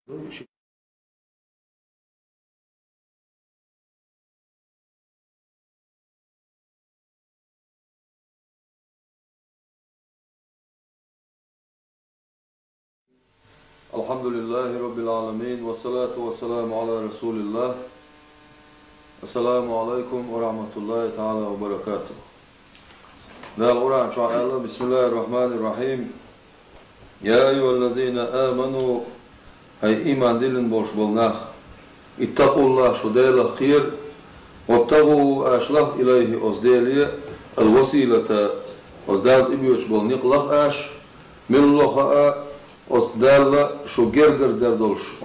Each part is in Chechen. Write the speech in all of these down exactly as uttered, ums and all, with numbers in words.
الحمد لله رب العالمين، والصلاة والسلام على رسول الله. السلام عليكم ورحمة الله تعالى وبركاته. Дала Къуръан чу аьлла: بسم الله الرحمن الرحيم. يا أيها الذين آمنوا, хӀай иман диллина болуш болу нах, اتقوا الله, шу Делах кхера, وابتغوا, аша лахь, إليه, оцу Деле, الوسيلة, оцу Далла тӀебоьдуш болу некъ лахь аша, мила ло хаьа, оцу Далла шу гергара дар долуш,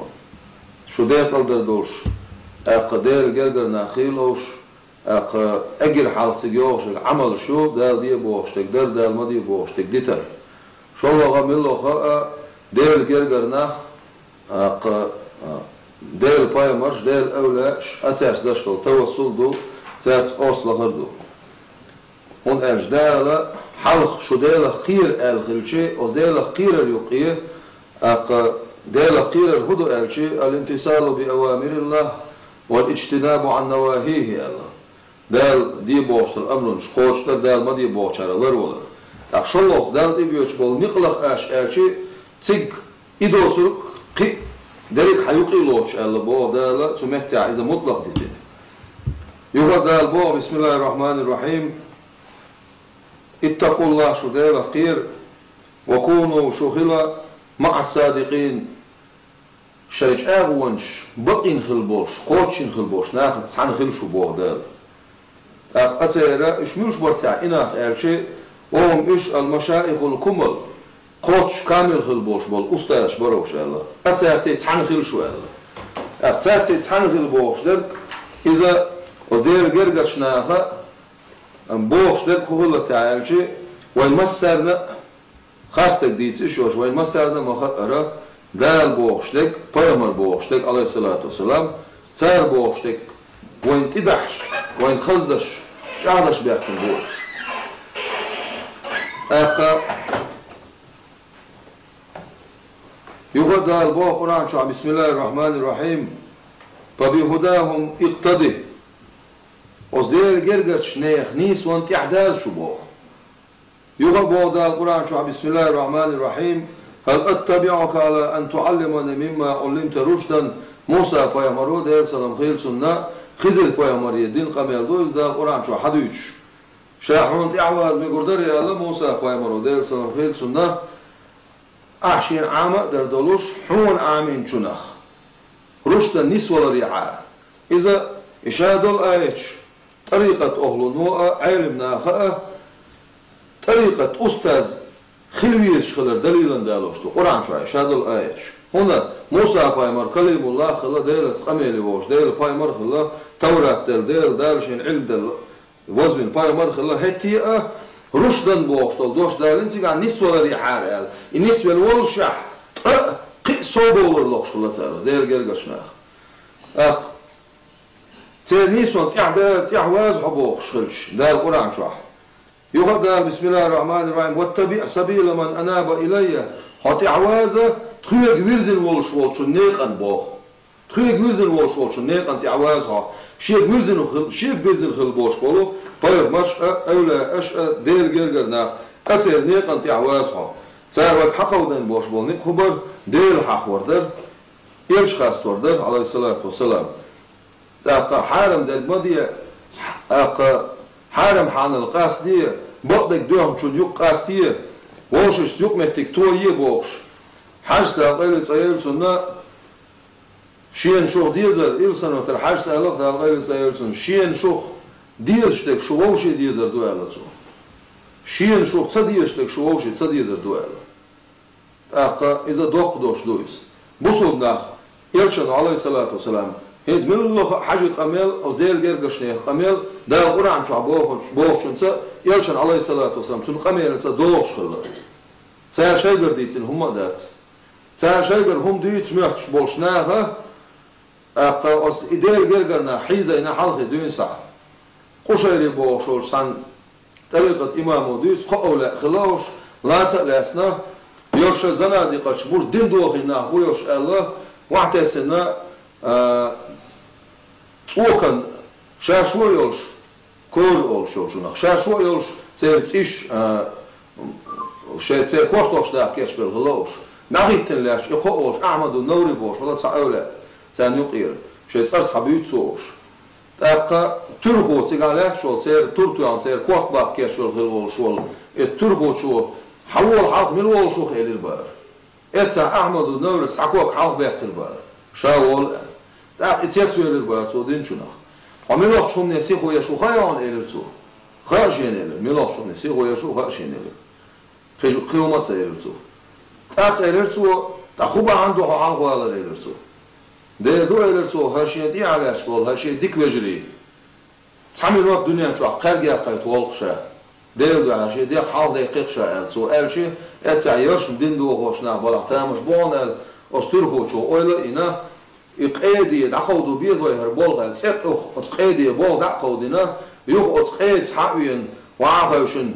шу декъал дар долуш, тӀаккха Делан гергара нах хийлуш, тӀаккха эггара хьалха цига йогӀуш ерг Ӏамалш ю, Дала де бохуш дерг дар, Дала ма де бохуш дерг дитар. ШолгӀа мила ло хаьа, Делан гергара нах, тӀаккха, а, Делан пайхамарш, Делан эвлаяаш, а, цаьрца деш долу тавассул ду, цаьрца къост лахар ду. ХӀунда аьлча Дала хьалха шу Делах кхера аьлла хилча, оцу Делах кхерар юккъе, тӀаккха Делах кхерар хӀун ду аьлча, الامتثال بأوامر الله والاجتناب عن نواهيه аьлла. Дала де бохуш долу амрунаш кхочушдар, Дала ма де бохучарах ларвалар. ТӀаккха шолгӀа Далла тӀебоьдуш болу некъ лахь аша аьлча, цига и доцург кхин а дерриг хьан юккъе лоцуш аьлла боху Дала, цу меттехь иза мутлакъ дитина. Юха Дала боху: بسم الله الرحمن الرحيم. اتقوا الله, шу Делах кхера, وكونوا, шу хила, مع الصادقين, шайн чӀагӀонаш бакъйина хила болуш, кхочушйина хила болуш нахаца цхьаьна хила шу боху Дала. ТӀаккха а церан уьш муьлш бара техьа и нах аьлча, وهم уьш المشائخ الكمل, кхоччуш камил хила болуш болу устазаш бара уьш аьлла. А цаьрца цхьаьна хила шу аьлла. ТӀаккха цаьрца цхьаьна хила бохуш дерг, иза оцу Делан гергарчу наха бохуш дерг хӀун хилла техьа аьлча, вайн массарна а, харцдерг дийца йиш йолуш вайн массарна а ма-хаъара, Дала бохуш дерг, пайхамар бохуш дерг, Ӏалайхиссалату вассалам, цара бохуш дерг вайна тӀедахьаш, вайна хаздеш, чӀагӀдеш баьхкина бу уьш. ТӀаккха юха Дала боху Къуръан чохь: بسم الله الرحمن الرحيم. فبهداهم اقتده. Оцу Делан гергарчу нехан нийсонна тӀаьхьадаза шу боху. Юха боху Дала Къуръан чохь: بسم الله الرحمن الرحيم. هل أتبعك على أن تعلمني مما علمت رشدا. Муса пайхамаро, Делан салам хуьлда цунна, Хизир-пайхамаре дина къамел ду иза Дала Къуръан чохь хьадуьйцуш. Ша хьуна тӀаьхьаваза мегар дарий аьлла Муса пайхамаро, Делан салам хуьлда цунна, ахь шена Ӏама а дар долуш, хьуна Ӏамийнчунах, рушдан нисваларехьара. Иза и ша долу аяташ, тӀарикъат охлуно а, Ӏелам наха а, тӀарикъат устаз хила везаш хилар далилан далош ду Къуръан чохь ша долу аяташ. ХӀунда Муса пайхамар Калимуллах хилла, Делаца къамеле вогӀуш Делан пайхамар хилла, Таврат делла Дела, Дала шена Ӏилм делла, вазвина пайхамар хилла, хӀетте а рушдан бохуш долу дош далийна цигахь нисваларехьара аьлла. И нисвелла воллушехь, ткъа а, кхин а собовлар лохуш хилла цара, Делан гергарчу наха. ТӀаккха церан нийсонна тӀаьхьа-, тӀаьхьаваза хьо бохуш хилча, Дала Къуръан чохь. Юха а Дала: بسم الله الرحمن الرحيم. واتبع سبيل من أناب إلي. Хьо тӀаьхьаваза тхоьга вирзина волуш волчун некъан боху. Тхоьга вирзина волуш волчун некъан тӀаьхьаваза хьо. Шега вирзина хил-, шега вирзина хила болуш болу пайхамарш а, эвлаяаш а, Делан гергара нах а, церан некъан тӀаьхьаваза хьо. Цара вайга хьакховдийна болуш болу некъ хӀун бара? Дела хьахор дара, элча хастор дара, Ӏалайхиссалату вассалам. ТӀаккха хьарам дерг ма де, тӀаккха хьарам хьанал къастаде, бакъдерг доьхначун юкъа къастае, вовшашца юкъаметтиг тое бохуш. Хьажас, Дала къайле цӀа йойла цунна, шена шух дезар, Илсанотар Хьажас аьлла, Дала къайле цӀа йойла цунна, шена шух дезаш дерг шу вовше дезар ду аьлла цо. Шена шух ца дезаш дерг шу вовше ца дезар ду аьлла. ТӀаккха иза доккха дош ду иза. Бусулба нах, элчан, Ӏалайхиссалату вассалам, хӀинца милла а хьажи къамел, оцу Делан гергарчу нехан къамел, Дала Къуръан чохь бохуш-, бохучунца, элчан, Ӏалайхиссалату вассалам, цуьнан къамелаца догӀуш хилла. Цара шайгара дийцина хӀумма а дац. Цара шайгара хӀума дуьйцу моьттуш болуш наха, тӀаккха оцу и Делан гергара нах хьийзайна хьалхе дуьйна сахьа. Къушайри бохуш волчу цхьана тӀарикъат имамо дуьйцу, кхо эвлаяъ хилла уьш, лаца а лаьцна, йош шайн занадикъаташ бу, дин дохийна нах бу йош аьлла, Вахьтесина, а, цӀокан ша шо йолуш, кожа олуш йолчунах, ша шо йолуш, церан цӀиш, а, шайн церан кортош даха кечбелла хилла уьш. ДӀахӀиттина лаьтташ, и кхо олуш, Ахьмаду Наври бохуш хилла цхьа эвлаяъ, царна юкъера, шайн цӀарца хьан буьйцу цо уьш. ТӀаккха туьрахо цигахь лаьтташ волу, церан тур тоьхна, церан корта баха кечбелла хилла волуш волу, и туьрахочо, хьан волу хьалха мила волуш ву-кх элира бара. Эццахь Ахьмаду Наврис цхьа ког хьалха баьккхира бара, ша волу аьлла. ТӀаккха и цецвелира бара цо динчунах. Хьо муьлхачу хӀумане сихо еш ву хаьий хьуна, элира цо. Хаьа шена элира, муьлхачу хӀумане сихо еш ву хаьа шена элира. Кхин, кхин хӀума а ца элира цо. ТӀаккха элира цо, ткъа хӀун бахьана ду хьо хьалха валар, элира цо. Дера ду, элира цо, хӀара шена тӀехьа лаьтташ болу, хӀара шен дика вежарий. Цхьа минот дуьнен чохь кхаьрга кхайкхийта волу-кх ша. Делан дуьхьа шен дегӀ хьалха деккхи-кх ша аьлла. Цо аьлча, эццахь яршна дин дохош нах балахь тамаш бу хьуна аьлла, оцу туьрахочо ойла а йина, и къеде дӀакховдо беза вай хӀара болх аьлла, цӀе а юха оцу къеде болх дӀа а кховдийна, юха оцу къедас хьа а веана, ваха а хевшина,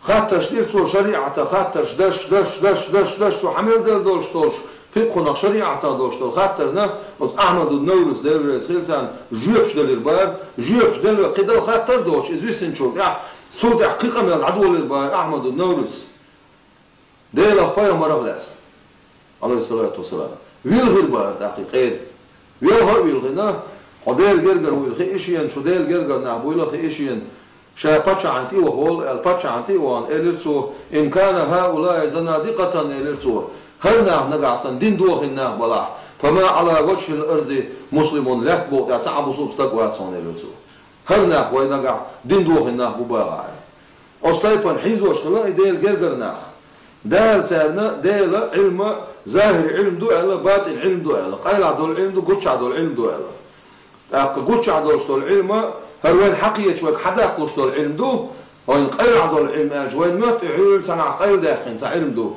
хаттарш дира цо шариӀатан хаттарш, даш, даш, даш, даш, даш, цо хьан мел дала долуш долуш, пхи-кхунах шариӀатан долуш долу хаттарна, оцу Ахьмаду Наврис, Дела реза хила царна, жоьпаш делира бара, жоьпаш делла, кхин дала хаттар а доцуш, иза висинчул тӀаьхьа, цул тӀаьхьа кхин къамел дӀадолийра бара Ахьмаду Наврис. Делах, пайхамарах лаьцна, Ӏалайхиссалату вассалам. Вилхира бара тӀаккха и къеда. Велха а вилхина, хьо Делан гергара вуйла хии шена, шу Делан гергара нах буйла хии шена, ша паччахьна тӀе ваха волу аьлла, паччахьна тӀе а вахана, элира цо, «Ин кана хӀаулаи занадикъатан», элира цо, хӀара нах нагахь санна дин дохийна нах балахь, «фама Ӏала важхӀил арзи муслимун», лаьтта букъа тӀехь цхьа а бусулба стаг вац хьуна, элира цо. ХӀара нах вай нагахь дин дохийна нах бу бахахь. Оцу тайпана хьийзош хилла и Делан гергара нах. Дала царна, Дела, Ӏилма, захӀир Ӏилма ду аьлла, батӀин Ӏилма ду аьлла, къайлахь долу Ӏилма ду, гуччахь долу Ӏилма ду аьлла. ТӀаккха гуччахь долуш долу Ӏилма, хӀара вайна хьакхеташ вайга хьадаккхалуш долу Ӏилма ду, вайна къайлахь долу Ӏилма аьлча, вайна моьтту и хьуьлла цхьанхьа къайладаьккхина цхьа Ӏилма ду.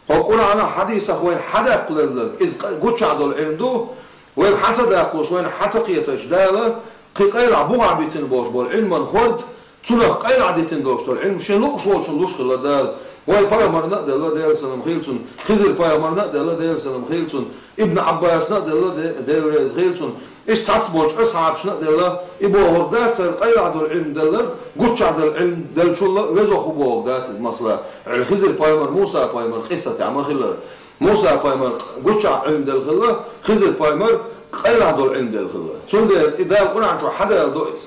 ХӀокху Къуръанах, хьадисах вайна хьадаккхалуш дерг, иза къа-, гуччахь долу Ӏилма ду, вайга хьа ца даккхалуш, вайна хьа ца кхеташ Дала, кхин къайлахь бухахь битина болуш болу Ӏилман хӀорд, цунах къайлахь дитина долуш долу Ӏилма шен луъуш волчунна луш хилла Дала. Вай пайхамарна а делла, Делан салам хила цунна, Хизир пайхамарна а делла, Делан салам хила цунна, Ибн Ӏаббасна а делла, Де-, Дела реза хила цунна, иштта цхьацца болчу асхьабашна а делла, и бохург дац, хӀара къайлахь долу Ӏилма делларг, гуччахь долу Ӏилма деллачул а веза хӀу бохург дац иза, масала, Хизир пайхамар, Муса пайхамар къиссатехь ма хиллара. Муса пайхамар гуччахь Ӏилма делла хилла, Хизир пайхамар къайлахь долу Ӏилма делла хилла. Цундела и Дала Къуръан чохь хьадаладо иза.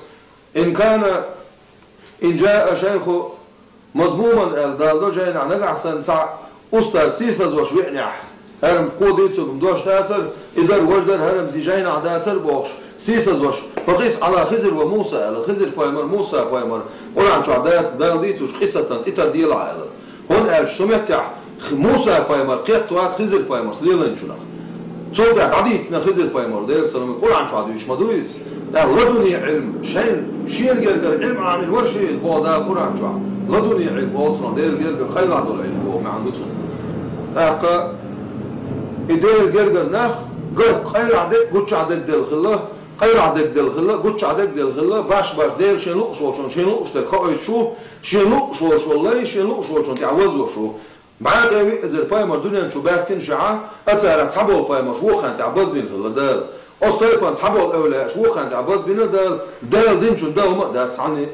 «Ин кана, ин жаа шайху мазмуман», аьлла, Дала до жайнахь, нагахь санна цхьа устаз сийсазвеш веанехь, хӀара-м кхо дийцург-м дош дацара, и дара, важа дара, хӀара-м ди жайнахь дацара бохуш, сийсазвеш, «факъис Ӏала Хизир ва Муса», аьлла, Хизир пайхамар, Муса пайхамар, Къуръан чохь дац, Дала дийцучу къиссатан тӀе тардела аьлла. ХӀунда аьлча цу меттехь Х-, Муса пайхамар кхетта вац Хизир пайхамарца лелайначунах. Цул тӀаьхьа дӀадийцина Хизир пайхамар, Делан салам, Къуръан чохь дуьйцуш ма ду иза. ТӀаккха ладунни Ӏилм, шайна, шена гергара Ӏилм Ӏамийна вара ши иза боху Дала Къуръан чохь. Ладунни Ӏилм боху цунах, Делан гергара къайлахь долу Ӏилм боху маьӀна ду цунах. ТӀаккха и Делан гергара нах, гарх къайлахь дерг, гуччахь дерг делла хилла, къайлахь дерг делла хилла, гуччахь дерг делла хилла, баш-баш Дела шен луъуш волчунна шен луъуш дерг хоуьйтуш ву, шен луъуш волуш волу лай, шен луъуш волчунна тӀехь вазвеш ву. БӀе ткъе виъ эзар пайхамар дуьнен чу баьхкина шаьхьа, а царах цхьаболу пайхамарш вукхарна тӀехь базбина хилла Дала. Оцу тайпана цхьаболу эвлаяаш вукхарна тӀехь базбина Дала, Дала динчун дан хӀума а дац цхьанне.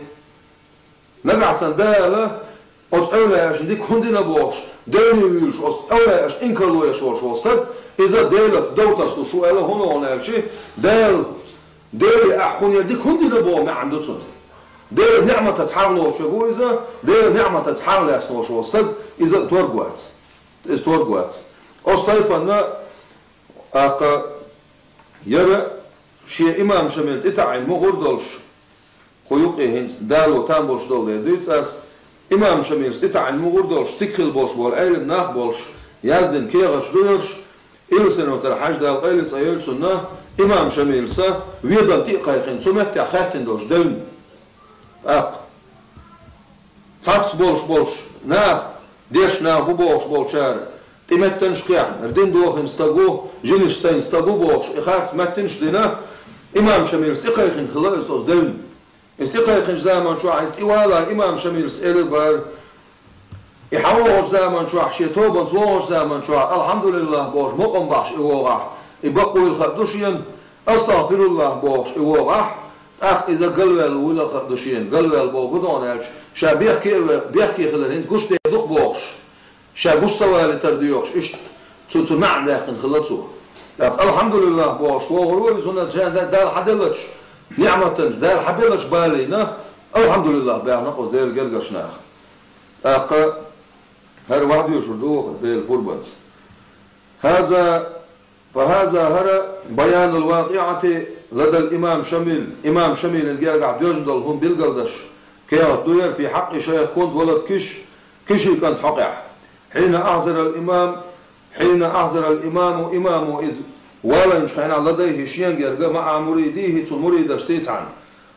Нагахь санна Дала оцу эвлаяашна дика хӀунда дина бохуш, девне вуьйлуш, оцу эвлаяашна инкарло еш волуш волу стаг, иза Делаца дов тасалуш ву аьлла, хӀунда аьлча, Дала, Деле ахь кхунера дика хӀунда дина боху маьӀна ду цунна. Делан неӀматаца хьагӀ лоцуш ву иза, Делан неӀматаца хьагӀ лаьцна волуш волу стаг, иза торг вац. Иза торг вац. Оцу тайпанна, тӀаккха, яра шен имам Шамил тӀетаӀийна мугӀур долуш, кху юкъе хӀинца дало там болуш долу дела дуьйцу ас, имам Шамилс тӀетаӀийна мугӀур долуш, цига хилла болуш болу Ӏелам нах болуш, яздина кехаташ ду ерш, Илсанов-Тархьажа, Дала къайле цӀа йойла цунна, имам Шамилса Веданна тӀе а кхайкхина, цу меттехь хаьттина долуш девнна. ТӀаккха цхьаболуш болуш нах, дешна нах бу бохуш болчара, тӀе меттанаш кхехьна, дин дохийна стаг ву, жинаш стайна стаг ву бохуш, и харц меттанаш а дина, имам Шамилс тӀе кхайкхина хилла иза оцу девнна. Иза тӀе кхайкхинчу заман чохь, иза тӀе валахь, имам Шамилс элира бара, и хьан вогӀучу заман чохь, шен тобанца вогӀучу заман чохь, «Алхьамдулиллах» бохуш, мукъам бахьаш и вогӀахь, И бакъвийла хаа ду шена, астагӀфируллахӀ бохуш и вогӀахь, тӀаккха иза галваьлла вуйла хаа ду шена, галваьлла боху гу догӀун аьлча, ша бехке а ве-, бехке хилар хӀинца гуш де ду-кх бохуш, ша гуш ца валийтар доьхуш, иштта цу, цу маьӀна даьккхина хилла цо. ТӀаккха, алхьамдулиллахӀ бохуш, вогӀур ву иза, хӀунда аьлча Дала хьаделлачу ниӀматанчу, Дала хьабеллачу балийна, алхьамдулиллахӀ баьхна оцу Делан гергарчу наха. ТӀаккха хӀара вахьа доьшур ду ваха Делан пурбанца. ХӀаза فهذا хӀара баянул вакъиӀати ладал имам Шамил, имам Шамилан гергахь доьжна долу хӀума билгалдеш кехат ду хӀара, фи хьакъи шайх Кунт валад Киш, Кишин кӀант хьокъехь. Хьина ахьзарал имам, хьина ахьзарал имаму, имамо иза валийначу хенахь ладайхӀи шен герга маӀа муридийхӀи цу муридашций цхьаьна.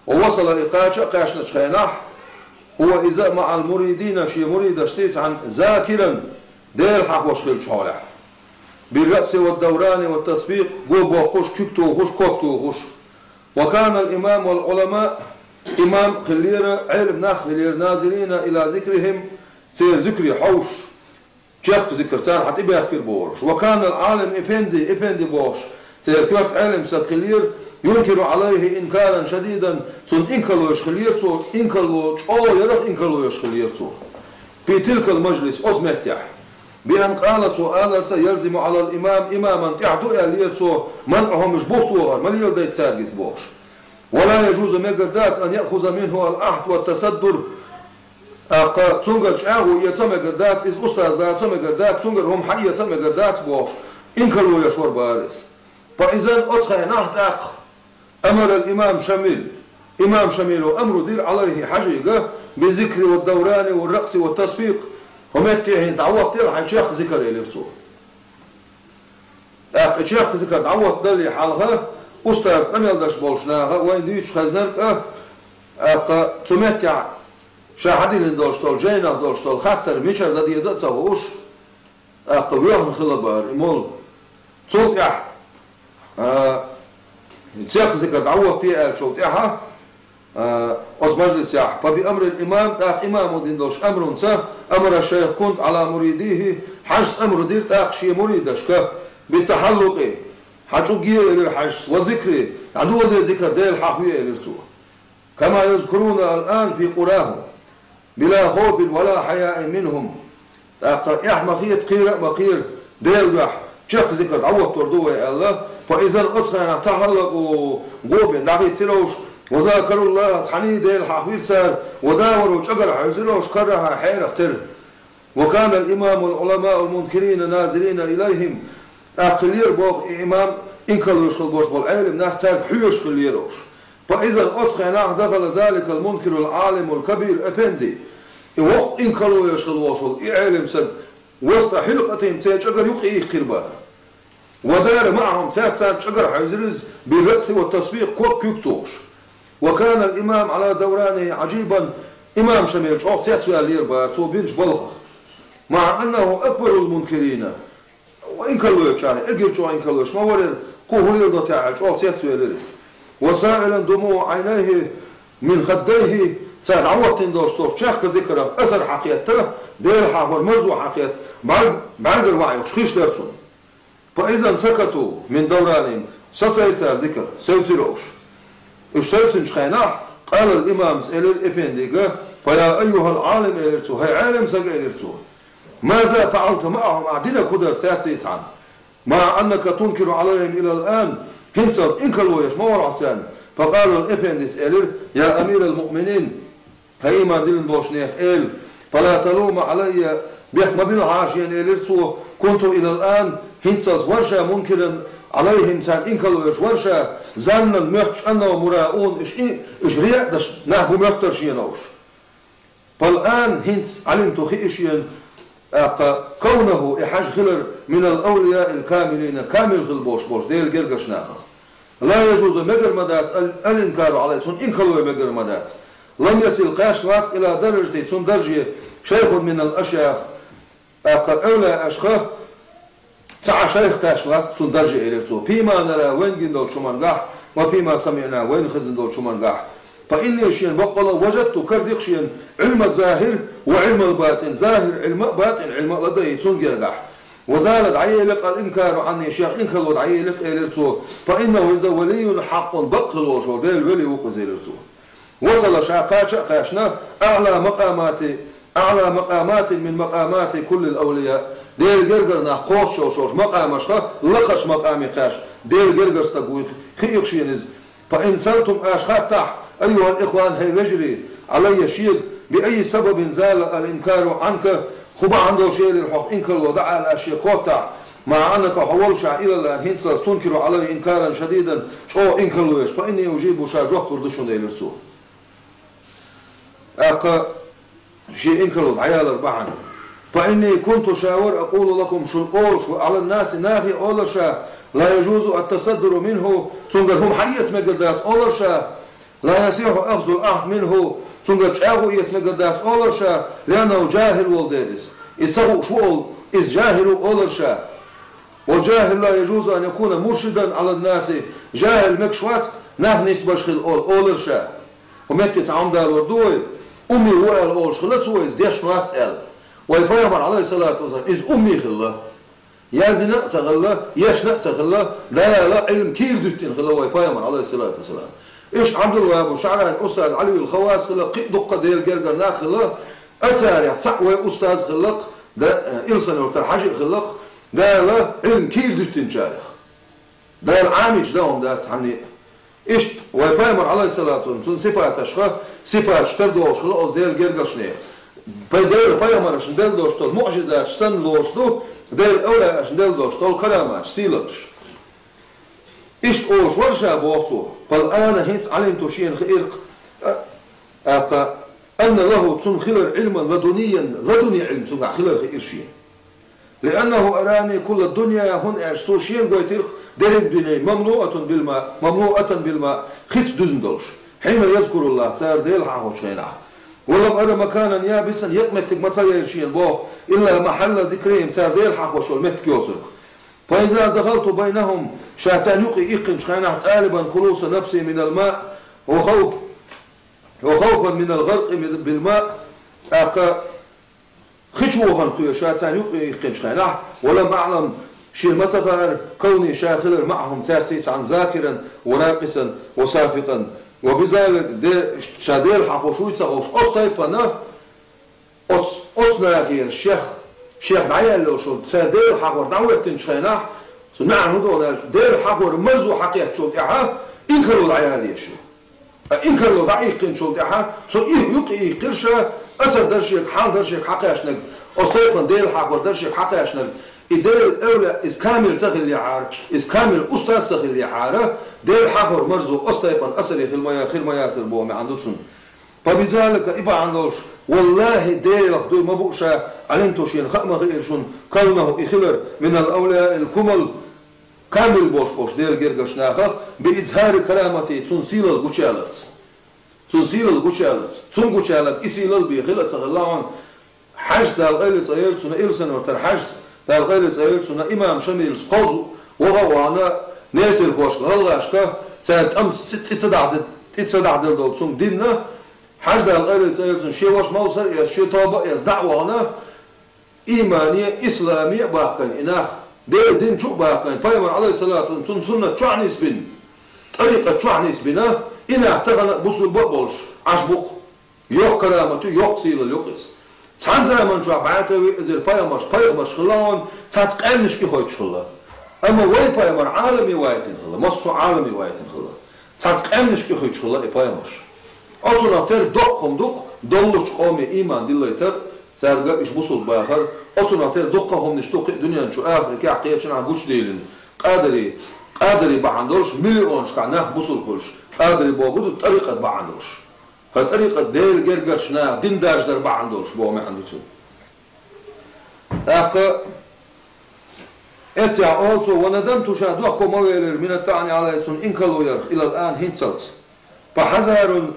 Ва васала и кхача а кхаьчначу хенахь, хӀува иза а маӀал муридийна шен муридашций цхьаьна закиран, Дела хьахош хиллачу хьолехь. Бирракъси ва даврани ва тасфикъ, го боккхуш, куьг тухуш, ког тухуш. Ва канал имам вал Ӏулама, имам хиллера, Ӏелам нах хиллера, назирина ила зикрихим, церан зикре хьовш, чехка зикар цара хьан тӀебехкира бохуш. Ва канал Ӏалим эфенди, эфенди бохуш, церан коьрта Ӏелам саг хиллера, юнкиру Ӏалайхи инкаран шадидан, цунна инкарло еш хиллера цо, инкарло чӀогӀа ярах инкарло еш хиллера цо. Фи тилкал мажлис, оцу меттехь. Би ан къала цо аларца ялзиму Ӏалал имам, имаман тӀехь ду аьллера цо, манъухум уьш бух тохар, ма леладайта цаьрга иза бохуш. Ва ла яжузу мегар дац ан яъхуза минху ал ахьд ва тасаддур, тӀаккха цуьнгара чӀагӀо эца мегар дац, иза устаз даца мегар дац, цуьнгара хӀума хьаэца мегар дац бохуш, инкарло еш вара бара иза. Фа изан оцу хенахь тӀаккха амарал имам Шамил, имам Шамило амру дира Ӏалайхи хьажийга, би зикри ва даврани ва ракъси ва тасфикъ, хӀу метте хӀинца дӀахӀоттийла хьайн чехка зикар элира цо. ТӀаккха и чехка зикар дӀахӀоттадалле хьалха, устаз къамел деш болчу наха вайна дуьйцуш хезнарг а, тӀаккха цу меттехь ша хьадиллина долуш долу, жайнах долуш долу хаттар мичара дан деза а ца хууш, тӀаккха воьхна хилла бара и молла. Цул тӀаьхьа, а, чехка зикар дӀахӀоттае аьллачул тӀаьхьа, а, оцу мажлисехь, фа би амрил имам, тӀаккха имамо дина долуш амрунца, амара шайх Кунт Ӏала муридихи, хьаьжас амру дира тӀаккха шен муридашка, би тахьаллукъи, хьан чӀуге элира хьаьжас, ва зикри, дӀадоладе зикар Дела хьахве элира цо. Кама язкуруна ал-ан фи къурахум, била хавфин ва ла хьаяин минхум. ТӀаккха эхь ма хета, кхера а ма кхера, Делан дуьхьа чехка зикар дӀахӀоттор ду вай аьлла, фа изан оцу хенахь тахьаллакъу, го бен дӀахӀиттира уьш, ва закаруллаха, цхьаьний Дела хьахвира цара, ва давару, чӀагара хьаьвзира уьш, каррахьа, хьерах тера. Ва канал имамул Ӏуламаул мункирина назирина илайхим. ТӀаккха хиллера боху и имам, инкарло еш хилла болуш болу Ӏелам нах цаьрга хьоьжуш хиллера уьш. Фа изан оцу хенахь дахала заликал мункирул Ӏалимул кабир эфенди. И воккха инкарло еш хилла волуш волу и Ӏелам саг васта хьилкъатин церан чӀагара юкъа ийккхира бара. Ва дара маӀахум, цаьрца чӀагара хьаьвзира иза, би ракъси ва тасфикъ, ког куьг тухуш. Ва канал имам Ӏала даврани Ӏажибан, имам Шамил чӀогӀа цецваьллера бара цо бинчу балхах. МаӀа аннаху акбарул мункирина. Ва инкарло ечарна, эгира чӀогӀа инкарло еш ма варера, кху хӀун леладо те аьлла чӀогӀа цецвелира иза. Ва саилан думуа Ӏайнайхи мин хаддайхи, цара дӀахӀоттийна долуш цо чехка зикарах асар хьакхетта, Дела хьахор марзо хьакхетта, бӀарг-, бӀаьргара ваӀ йоккхуш хиш дара цунна. Фа изан сакату мин давранин, сацайра цара зикар, севцира уьш. Уьш севцинчу хенахь, къалал имамас элира эфендига, фа я айюхал Ӏалим, элира цо, хӀай Ӏелам саг, элира цо. Маза фаӀалта маӀахум, ахь динарг хӀун дара цаьрций цхьаьна? Ма аннака тункиру Ӏалайхим илал ан, хӀинцалц инкарло еш ма вара хьо царна. Фа къалал эфендис элира, я амирал муъминин, хӀай иман диллина болчу нехан эла, фала талума Ӏалайя, бехк ма билахьара шена, элира цо, кунту илал ан, хӀинцалц вара ша мункиран Ӏалайхим, царна инкарло еш вара ша, заннан моьттуш аннахум мураъун, уьш и, уьш реа а деш нах бу моьттура шена уьш. Фал ан, хӀинца Ӏалимту хии шена, тӀаккха, кавнаху, и хьажа хилар, минал авлияил камилина, камил хилла болуш болчу Делан гергарчу нахах. Ла яжузу, мегар ма дац, ал-, ал-инкару Ӏалайхи, цунна инкарло ян мегар ма дац. Лам ясил, кхаьчна вац, ила даражати, цунна дарже, шайхун минал ашях, тӀаккха, эвлаяашха цхьа а шайх кхаьчна вац цунна дарже, элира цо. Фима нара, вайна гина долчу хӀумангахь, ва фима самиъна, вайна хезна долчу хӀумангахь. Фа инни, шена баккъала, важадту, каради-кх шена, Ӏилма захир ва Ӏилмал батӀин, захир Ӏилма а, батӀин Ӏилма а ладайи цунна гергахь. وزال, дӀаелира, الإنكار عني, шех инкарло дӀаелира, элира цо, فإنه, иза, ولي حق, бакъ хила волуш волу Делан вели ву-кх иза, элира цо. وصل, ша кхача а кхаьчна, أعلى مقامات, أعلى مقامات من مقامات كل الأولياء, Делан гергара нах кхочуш йолуш макъамашха лакхарчу макъаме кхаьчна Делан гергара стаг вуй, хиира шена иза. فإن سألتم, аша хаттахь, أيها الإخوان, хӀей вежарий, علي, шега, بأي سبب زال الإنكار عنك, хӀун бахьана долуш элира хьох инкарло дӀаала, аша шега хаттахь, مع أنك, хьо волуш ахь, إلى الآن, хӀинццалц, تنكر علي إنكارا شديدا, чӀогӀа инкарло еш, فإني أجيب, ша жоп лур ду шуна, элира цо. ТӀаккха шен инкарло дӀаялар бахьана. فإني كنت, ша вара, أقول لكم, шуна олуш, وعلى الناس, нахе олура ша, لا يجوز التصدر منه, цуьнгара хӀума хьаэца мегар дац олура ша, لا يصح أخذ العهد منه, цуьнгара чӀагӀо эца мегар дац олура ша, لأنه جاهل, волу дела иза. Иза ца хууш ву олу, иза жахӀил ву олура ша. والجاهل لا يجوز أن يكون مرشدا على الناس, жахӀил мегаш вац нах нисбеш хила олу, олура ша. Кху метте цхьа хӀума далор ду вай, умми ву аьлла олуш хилла цо, иза дешна вац аьлла. Вай пайхамар, عليه الصلاة والسلام, иза умми хилла. Яздина а ца хилла, ешна а ца хилла, Дала Ӏилма кийра дуьттина хилла вай пайхамар, عليه الصلاة والسلام. Иштта Ӏабдулваххьаб ШаӀрани устаз, Ӏалиюл Хаввас хилла, кхин а дуккха а Делан гергара нах хилла, царех цхьаъ вай устаз хилла-кх, да, Илсхан-Юьртара Хьажи а хилла-кх, Дала Ӏилма кийра дуьттинчарех. Дала Ӏамийча дан хӀума дац цхьанне а. Иштта вай пайхамар, عليه الصلاة والسلام, цуьнан сипаташха сипаташ тардохуш хилла оцу Делан гергарчу нехан. Пай-, Делан пайхамаршна делла долуш долу муӀжизаташ санна лоруш ду Делан авлияашна делла долуш долу караматаш, сийлаллаш. Иштта олуш вара ша, боху цо, فالآن, хӀинца, علمت, шена хиира-кх, а, аьлла, أن له, цуьнан хилар, علما لدنيا, ладуни Ӏилма цуьнгахь хилар хиира шена. لأنه أراني كل الدنيا, хӀунда аьлча цо шена гойтира-кх дерриг а дуьне, مملوءة بالماء, مملوءة بالماء, хица дуьзна долуш. حين يذكر الله, цара Дела хьахочу хенахь. ولم أر مكانا يابسا, екъа меттиг ма ца яра шена, боху, إلا محل ذكرهم, цара Дела хьахош йолу меттиг йоцург. فإذا دخلت بينهم, ша царна юкъе иккхинчу хенахь, طالبا خلوص نفسي من الماء وخوف-, وخوفا من الغرق بالماء, тӀаккха хи чу вахана кхоьру ша царна юкъе иккхинчу хенахь, ولم أعلم, шена ма ца хаьара, كوني, ша хилар, معهم, цаьрца цхьаьна, ذاكرا وراقصا وصافقا, وبذلك, де-, ша Дела хьахош вуй ца хууш, оцу тайпана, оцу, оцу нахера шех, шех дӀаяьлла йолуш волу, цара Дела хьахор дӀахӀоьттинчу хенахь, цу маьӀна хӀун ду аьлча, Дела хьахор марзо хьакхеттачул тӀаьхьа инкарло дӀаяьлла езаш ю. Ткъа инкарло дӀаиккхинчул тӀаьхьа цо и юкъе иккхира ша, асар дара шега, хьал дара шега хьакхаьчнарг, оцу тайпана Дела хьахор дара шега хьакхаьчнарг, и Делан эвлаяъ иза камил ца хиллехьара, иза камил устаз ца хиллехьара, Дела хьахор марзо оцу тайпана асаре хила ма я-, хир ма яцара боху маьӀна ду цуьнан. فبذلك, и бахьана долуш, والله, Делах дуй ма бу ша, علمت, шена хаа ма хиира шуна, كونه, и хилар, من الأولياء الكمل, камил болуш болчу Делан гергарчу нахах, بإظهار كرامته, цуьнан сийлалла гучуяларца. Цуьнан сийлалла гучуяларца. Цуьнан гучуяларца и сийлалла бен хила а ца хилла хьуна. Хьаьжас, Дала къайле цӀа йойла цунна, Илсхан-Юьртара Хьаьжас, Дала къайле цӀа йойла цунна, имам Шамилас кхозу ваха а вахана, несархошка, гӀалгӀашка, цара тӀамца тӀе ца дахьде-, тӀе ца дахьделла долу цуьнга динна, Хьаьжас, Дала къайле цӀа йойла цунна, шен ваша Мовсар а эцна, шен тоба а эцна, дӀа а вахана, Иймане, исламе а бахкийна и нах, Делан дин чу а бахкийна, пайхамар, Ӏалайхиссалату вассалам, цуьнан суннат чохь а нисбина, тӀарикъат чохь а нисбина, и нах тахана а бусулба а болуш Ӏаш бу-кх. Йоккха карамат ю, йоккха сийлалла ю-кх иза. Цхьана заман чохь бӀе кхо виъ эзар пайхамарш, пайхамарш хилла хьуна, цхьацца къаьмнашка и хойтуш хилла. Амма вай пайхамар Ӏаламе вайтина хилла, массо а Ӏаламе вайтина хилла. Цхьацца къаьмнашка и хойтуш хилла и пайхамарш. Оцунах тера доккха хӀума ду-кх, доллучу къоме ийман диллийтар, цаьрга уьш бусулба бахар. Оцунах тера дуккха а хӀуманаш ду кхин а дуьнен чу, Африкехь, кхечанхьа гучудийлина. Къадари, къадари бахьана долуш миллионашкахь нах бусулба хуьлуш. Къадари бохург ду тӀарикъат бахьана долуш. ХӀара тӀарикъат Делан гергарчу наха дин даржадар бахьана долуш боху маьӀна ду цуьнан. ТӀаккха эццехь олу цо: «Ва надамту», ша дохко ма велира, «мина тӀаӀни Ӏалайхи», цунна инкарло ярх, «илал ан», хӀинццалц. «Фа хьазарун,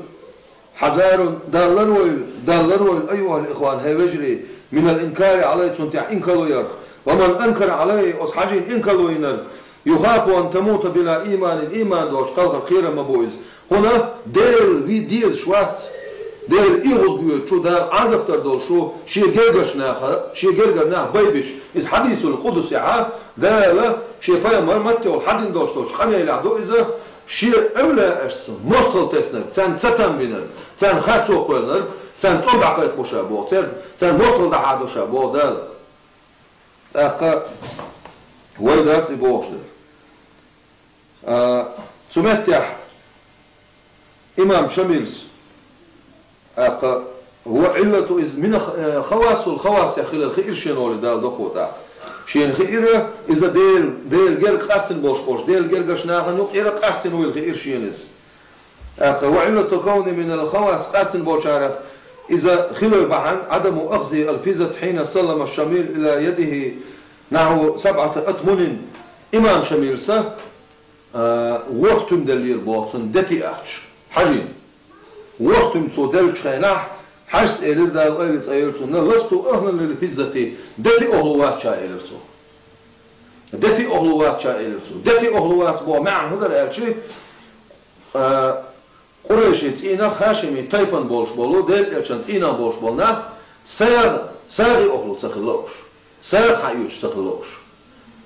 хьазарун», Далла ларвойла, Далла ларвойла, айюхал ихван, хӀей вежарий, «минал инкари Ӏалайхи», цунна тӀехь инкарло ярх. «Ва ман анкара Ӏалайхи», оцу Хьажина инкарло йинарг, «юхафу ан тамута била ийманин», ийман доцуш кхалхар кхерам ма бу иза. ХӀунда? Дела ви дезаш вац. Дела эгӀазгойту, Дала Ӏазап дар долуш ву, шен гергарчу наха, шен гергара нах байбича, иза хьадисул къудсехь, Дала шен пайхамар маттехула хьадина долуш долчу къамелехь ду иза, шен эвлаяашца мостагӀалла теснарг, царна цатам бинарг, царна харцо кхоьллинарг, царна тӀом дӀакхайкхабо ша боху, церан, царна мостагӀалла дӀахьадо ша боху Дала. ТӀаккха вай дац и бохуш дерг. А, цу меттехь имам Шамилс, тӀаккха, ва Ӏиллату из мин х-, э, хавасул хавасех хилар хиира шена олий Дала дохо тӀаккха. Шена хиира иза Дела, Дела герга къастина болуш болуш, Дела гергарчу нахана юкъера къастина вуйла хиира шена иза. ТӀаккха, ва Ӏиллату кавни минал хавас къастина болчарах иза хилар бахьана, Ӏадаму ахзи аль-физзат хьина саллама Шамил ила ядихи нахьву сабӀата атмунин. Имам Шамилса, а, ворхӀ туьма деллера боху цунна дети ахча. Хьажийна. ВорхӀ туьма цо деллачу хенахь, Хьажас элира, Дала къайле цӀа йойла цунна, ласту ахлан лил физзати, дети охьлу вац ша элира цо. Дети охьлу вац ша элира цо. Дети охьлу вац боху маьӀна хӀун дара аьлча, а, Къурайши цӀийнах, хьашими тайпана болуш болу, Делан элчан цӀийнах болуш болу нах, сагӀа, сагӀи охьлу ца хилла уьш. СагӀа хьаоьцуш ца хилла уьш.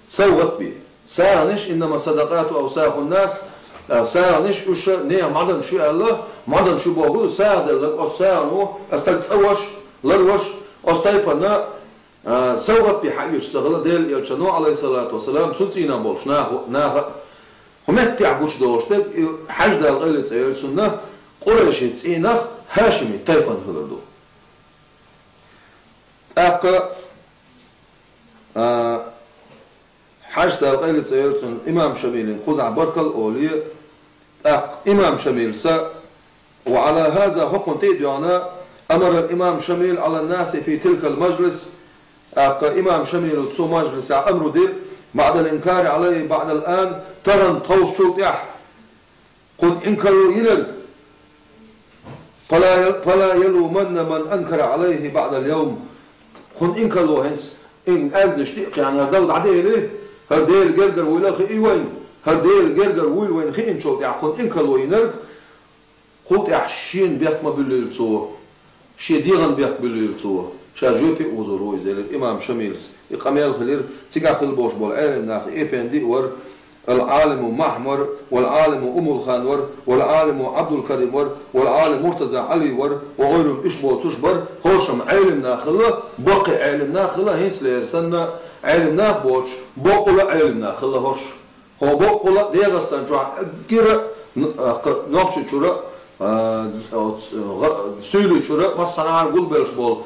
СовгӀат бе. СагӀанаш, иннама садакъату авсахун нас, а, сагӀанаш уьш нехан мӀадан шу аьлла, мӀадан шу боху, сагӀа делларг, оцу сагӀано, а стаг цӀа ваша, лар ваша, оцу тайпана, а, совгӀат бе хьаоьцуш ца хилла Делан элчано, алейхиссалату вассалам, цунна цӀийнан болуш нахо-, наха. ХӀун меттехь гучудолуш дерг, и Хьажа, Дала къайле цӀа йойла цунна, Къурайши цӀийнах, хьашими тайпана хилар ду. ТӀаккха, а, Хьажас, Дала къайле цӀа йойла цунна, имам Шамилин кхузахь баркалла олий, тӀаккха имам Шамилса, ва Ӏала хаза, хӀокхунна тӀе а доьгӀна, амара имам Шамил Ӏала наси фи тилкал мажлис, тӀаккха имам Шамила цу мажлисехь амру дира, баъдал инкари Ӏалайхи баъдал ан, тахана тховсачул тӀаьхьа, кхунна инкарло йинарг, фала, фала ялуманна ман анкара Ӏалайхи баъдал йовм. Кхунна инкарло хӀинца, ин аьзнаш тӀе а кхиъна, хӀара Далла дӀадели, хӀара Делан гергара вуйла а хии вайна, хӀара Делан гергара вуйла вайна хиъначул тӀаьхьа кхунна инкарло йинарг, кхул тӀаьхьа шена бехк ма буьллийла цо. Шен дегӀан бехк буьллийла цо, ша жоьпе а озор ву иза, элира имам Шамилс. И къамел хилира, цигахь хилла болуш болу Ӏелам нах, Эпенди а вара, ал-Ӏалиму Махьмар, вал-Ӏалиму Умулхан вара, вал-Ӏалиму Ӏабдулкарим вара, вал-Ӏалиму Муртаза Ӏали вара, ва гӀайрум, уьш боцуш бара, хӀоршам Ӏелам нах хилла, баккхий Ӏелам нах хилла, хӀинцалера санна Ӏелам нах боцуш, баккъала Ӏелам нах хилла хӀорш. ХӀо баккъала ДегӀастан чохь эггара н-, а, кх-, Нохчийчуьра, а, оц-, гӀа-, Суьйличуьра массанхьара гулбеллаш болу,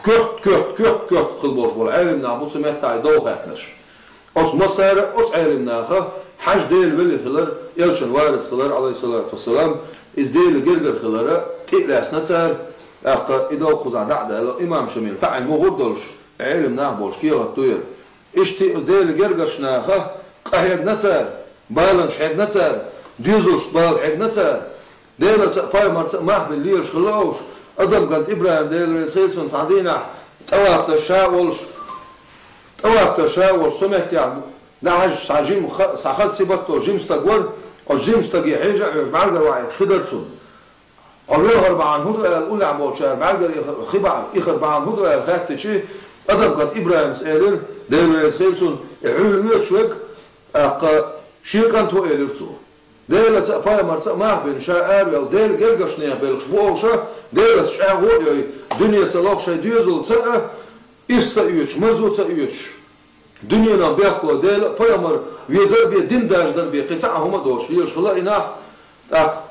коьрт, коьрт, коьрт, коьрт хила болуш болу Ӏелам нах бу цу меттахь довхаьттинарш. Оцу массара а оцу Ӏелам наха Хьажа Делан вели хилар, элчан варис хилар, алейхиссалату вассалам, иза Делан гергара хилара тӀе а лаьцна цара, тӀаккха и довха кхузахь дӀа а даьлла, имам Шамил таӀийна мухӀар долуш, Ӏелам нах болуш кехат ду яра. Иштта и Делан гергарчу наха къа хьегна цара, баланаш хьегна цара, доьзалшца бала хьегна цара, Делаца а, пайхамарца а мах бина лелаш хилла уьш, Адам кӀант ИбрахӀим, Дела реза хила цунна, цхьана дийнахь тӀавапташ ша а волуш, тӀавапташ ша а волуш, цу меттехь дӀахьаьжча цхьа жима ха-, цхьа хаза сибат долу жима стаг вара, оцу жима стаге хьежа а хьоьжуш, бӀаьргара ваьхьаш хи дара цунна. Хьо велхар бахьана хӀун ду аьлла, уллехь болчара бӀаьргара ихар, хи бахьана, ихар бахьана хӀун ду аьлла хаьттичи, Адам кӀант ИбрахӀимс элира, Дела реза хила цунна, и хьуьлла оьцуш верг, тӀаккха шен кӀант ву элира цо. Делаца а, пайхамарца а мах бина ша аравелла, Делан гергарчу нехан белхаш бу овша, Делаца чӀагӀо а йой, дуьне ца лоху шайн доьзалца а, ирс ца оьцуш, марзо ца оьцуш. Дуьненан бехко Дела а, пайхамар везар бен, дин даржадар бен, кхин цхьа а хӀума а доцуш, лелаш хилла и нах, тӀаккха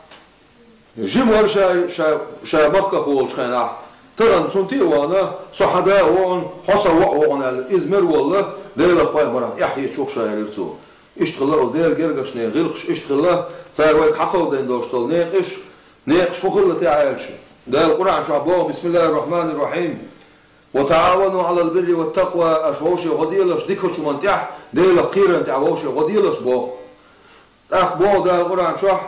Жима вара ша, ша, ша махках волчу хенахь, тахана цунна тӀе а вахана, со хьан да а вохана, хьо сан воӀ а вохана аьлла, иза мер волла, Делах, пайхамарах эхь хеташ ву-кх ша, элира цо. Иштта хилла оцу Делан гергарчу нехан гӀиллакхаш, иштта хилла, цара вайга хьакховдийна долуш долу некъаш, некъаш хӀун хилла те аьлча, Дала Къуръан чохь боху: «Бисмиллахир-рахманир-рахим. Ва таӀавану Ӏалал бирри ват такъва», аша вовшийн гӀо делаш дикачу хӀуманна тӀехь, Делах кхерарна тӀехь вовшийн гӀо делаш боху. ТӀаккха боху Дала Къуръан чохь: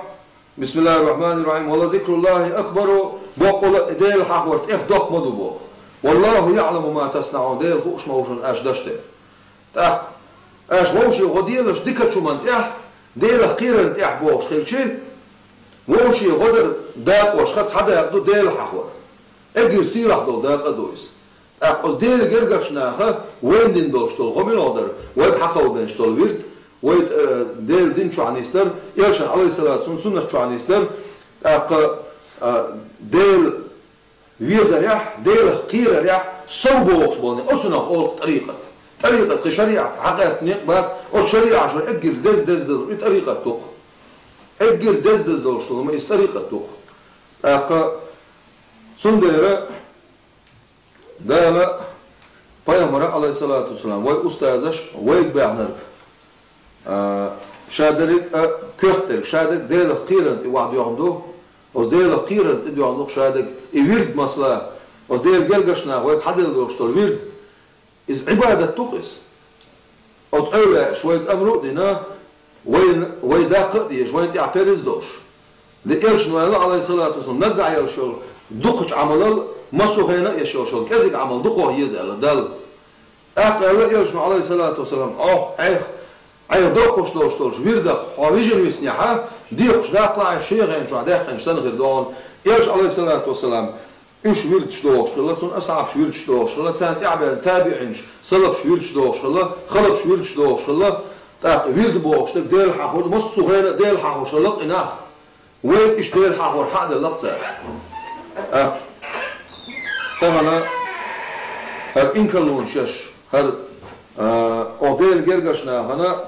«Бисмиллахир-рахманир-рахим. Ва ла зикруллахи акбару», боккъала а Дела хьахор тӀех доккха ма ду боху. «Валлаху яӀламу ма таснаӀун», Дела хууш ма ву шуна аша даш дерг. ТӀаккха аша вовшийн гӀо делаш дикачу хӀуманна тӀехь, Делах кхерарна тӀехь бохуш хилчи, Вовшийн гӀо дар дакъош ха цхьа дакъа ду Дела хьахор. Эггара сийлахь долу дакъа а ду иза. ТӀаккха оцу Делан гергарчу наха вайна дина долуш долу гӀо мила гӀо дара, вайга хьакховдийна долу вирд, вай, э, Делан дин чохь нисдар, Элчан, Ӏалайхиссалату вассалам, суннат чохь нисдар, тӀаккха, э, Дела везарехь, Делах кхерарехь сов бохуш болу, оцунах олу тӀарикъат. ТӀарикъат кхин шариӀат хьакъаьстина некъ бац, оцу шариӀат чуьра эггара деза-деза долу и тӀарикъат ду-кх. Эггара деза-деза долуш долу ма иза тӀарикъат ду-кх. ТӀаккха цундела Дала, Пайхамара, Ӏалайхиссалату вассалам, вай устазаш, вайга баьхнарг, а, шадерриг а коьртдерг, шадерг Делах кхерарна тӀе охьадоьгӀна ду, оцу Делах кхерарна тӀе доьгӀна ду шадерг, и вирд масала, оцу Делан гергарчу наха вайга хьаделла долуш долу вирд, иза Ӏибадат ду-кх иза. Оцу эвлаяаша вайга амру а дина, вай, вай даккха а дезаш, вайна тӀехь перз а долуш. Де Элчано аьлла, Ӏалайхиссалату вассалам, наггахь йолуш йолу дукхачу Ӏамалал массо а хенахь а еш йолуш йолу кӀезиг Ӏамал дукхох еза аьлла Далла. ТӀаккха аьлла Элчано, Ӏалайхиссалату вассалам, Ӏох, Ӏех, Ӏех доккхуш долуш долчу вирдах хьо вижина виснехьа, дехуш даккхалахь, шен гӀен чохь даьккхинчу санна хир ду хьуна. Элча, Ӏалайхиссалату вассалам, уьш вирдаш дохуш хилла, цунна асхьабаш вирдаш дохуш хилла, царна тӀаьхьабаьлла табиӀинаш, салафаш вирдаш дохуш хилла, халафаш вирдаш дохуш хилла, тӀаккха вирд бохуш дерг Дела хьахор ду, массо а хенахь а Дела хьахош хилла-кх и нах. Вайга иштта Дела хьахор хьаделла-кх цара. ТӀаккха тахана хӀара инкарлонаш еш, хӀара, а, оха Делан гергарчу нахана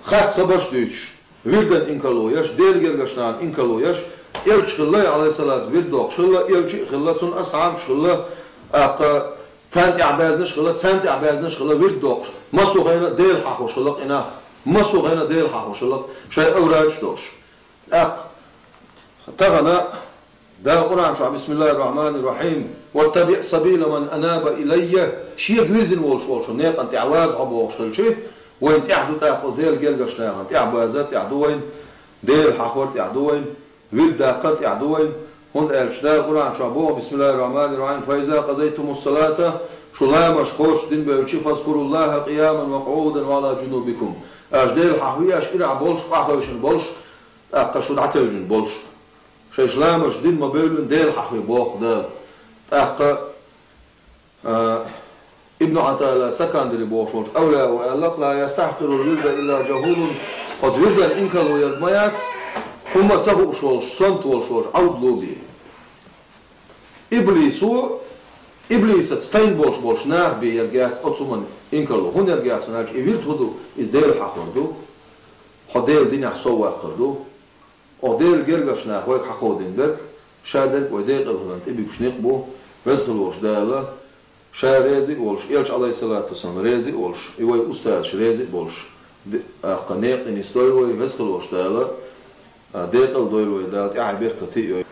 харц хабарш дуьйцуш, вирдан инкарло еш, Делан гергарчу нахана инкарло еш, Элча хилла, Ӏалайхиссалату, вирд доккхуш хилла, Элча а хилла, цунна асхьабаш хилла, тӀаккха царна тӀехь баьзнаш хилла, царна тӀехь баьзнаш хилла, вирд доккхуш, массо а хенахь а Дела хьахош хилла-кх и нах, массо а хенахь а Дела хьахош хилла-кх, шайн аврадаш долуш. ТӀаккха тахана Дала Къуръан чохь: «Бисмиллахир-рахманир-рахим. Ваттаби' сабила ман анаба илайя». Шега вирзина волуш волчу некъан тӀехь ваза хьо бохуш хилчи, вайна тӀехь ду тӀаккха оцу Делан гергарчу нахана тӀехь базар тӀехь ду вайна, Дела хьахор тӀехь ду вайна, вирд даккхар тӀехь ду вайна. ХӀунда аьлча Дала Къуръан чохь боху: «Бисмиллахир-рахманир-рахим. Фа иза къазайтумус-салата», шу ламазаш кхочушдина бевлчи, «фазкуруллаха къияман ва къуъудан ва Ӏала джунубикум». Аша Дела хьахве, аша ирахь болуш, охьахевшина болуш, тӀаккха шу дӀатевжина болуш. Шайша ламазаш дина ма-бевллина Дела хьахве боху Дала. ТӀаккха, а, Ибн Ӏатаилла Сакандири бохуш волчу эвлаяо аьлла-кх: «Ла ястахькъирул вирда илла джахулун». Оцу вирдан инкарло ерг ма яц, хӀумма ца хууш волуш, сонта волуш волчу Ӏовдало бен. Иблисо, иблисаца тайна болуш болчу наха бен ерг яц оцу хӀуманна инкарло. ХӀунда ерг яц аьлча, и вирд хӀун ду? Иза Дела хьахор ду, хьо Делан динехь совваккхар ду. Оха Делан гергарчу наха вайга хьакховдийна берг, шадерг вай декъала хиларна тӀебуьгуш некъ бу, веза хила волуш Дала, ша реза а волуш, Элча, Ӏалайхиссалату вассалам, реза а волуш, и вай устазаш реза а болуш, де-, тӀаккха некъа нисдойла вай, веза хила волуш Дала, а, декъала дойла вай Дала, тӀаьхье беркате а йойла.